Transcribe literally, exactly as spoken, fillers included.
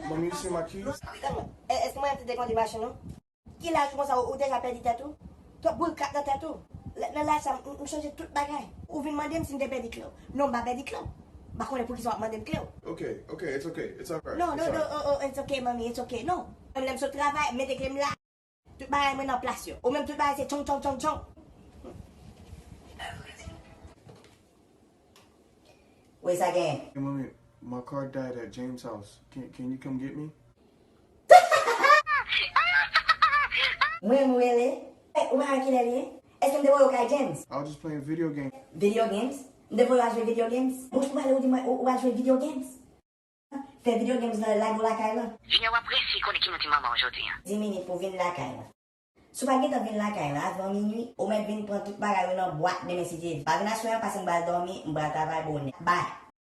Manmi, you see my keys? Èske mwen te kondui machin ou? Ki laj ou konsa, ou, ou deja pèdi tèt ou? Twòp boul kat nan tèt ou. Lè, nan laj sa, m, m chanje tout bagay. Ou vin mande m si m te pèdi kle w. Non, m pa pèdi kle w. M pa konnen poukisa w ap mande m kle w. Okay, okay, it's okay. It's alright. No, no, no, oh, oh, it's okay, mommy, it's okay, no. Mwen lè m sot travay, m mete kle m la. Tout bagay mwen nan plas yo. Ou menm tout bagay se tchong, tchong, tchong, tchong. Wi, sa genyen? Hey, mommy, my car died at James' house. Can, can you come get me? Mwen, mwen rele. Ou pa wè kilè l ye? Èske m te voye w kay James? I was just playing video game. Video games? M te voye w al jwe video games? Bouch pou pale, ou di mwen ou, ou al jwe video games? Fè video games nan, lage w lakay lan. Junior, w ap resi konnen ki moun ti manman w jodi a. Di minit pou vin lakay lan. Si w pa gentan vin lakay lan avan minui, ou mèt vin pran tout bagay ou nan bwat demen si Dye vle. Pa vin aswè a, pase m pral dòmi, m pral travay bonè. Bay.